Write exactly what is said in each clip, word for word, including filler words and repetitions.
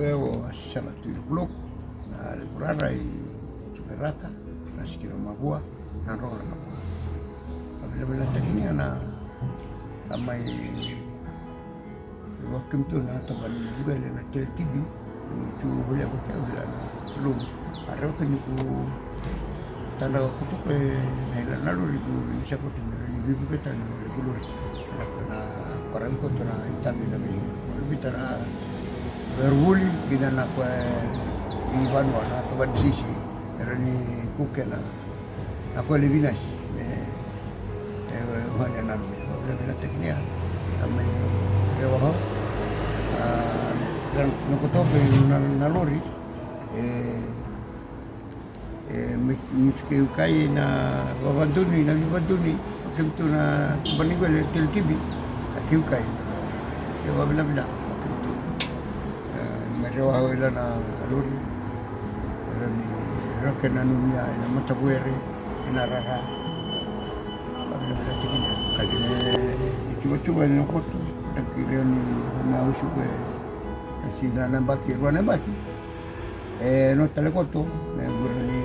Evo, sala tu i Lokuloku, na Lekurara i Tumerata, na Sikina Mavua, na Roga na Vua. A vinavinatakinia na a mai vakemtu na tavani qele na Tele T V. Ni tu volia vakea vila na lomu. A rau ke ni ku tadra koto ko e na ila na lori ku ni sa koto me ni vivi ke tani mo le ku lori. Na ko na parang koto na itavi na vei. Ko le vita na vervuli kina na ko e i vanua na tavani sisi. Era ni kukena na ko le vinasi me e wane na lori. Ko le vinatakinia a mai rewa ho. A na koto ko na lori. E e mutu kei ukai na vavaduni na vivaduni. Kemtu na tubani qele Tele T V a kei ukai e vavinavina. Kemtu me rewa ho ila na lori. Era ni roke na numia ina matavuere ina rara. Vavinavina tikina kali e cuvacuva ina koto. Taki rewa ni na usu ko e kasi na nabaki rua nabaki. E no tale koto me gura ni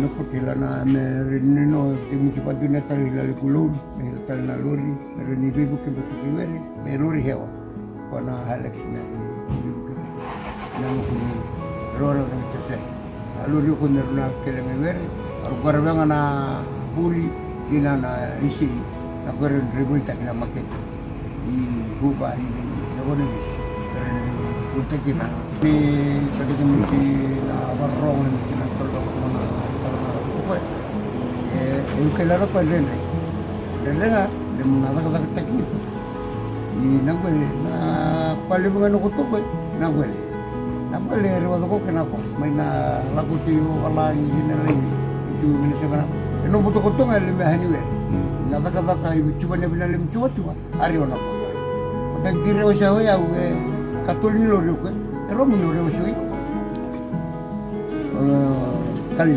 no koto ila na me reni no te municipality na tale ila le kulou me ila tale na lori me reni veivuke me tuki vere me lori hewa. Ko na Alex me veivuke me na no kuni roro na mitose. A lori ko me rona kele me vere a rukara venga na buli kina na isi na kore ni revolitaki na makete. I Vuva i Levonevis. Kore ni revolitaki na ni kadika miti na varorogo na miti na toloko na toloko na kokoe. E uke lana koe dredre dredre ga le muna cakacakataki niko. I na qele na kwa levu ga na koto koe na qele. Na qele e rewa coko ke na kwa mai na lako te i vala ni kina lai. Itu mina sega na e no buto koto ga le me hani wele. Na cakacaka i tuva na vina le mituva tuva a rewa na kwa. Kota ki rewa sa o yau e katoli ni lori o koe e romu ni o rewa sa o iko. Kali.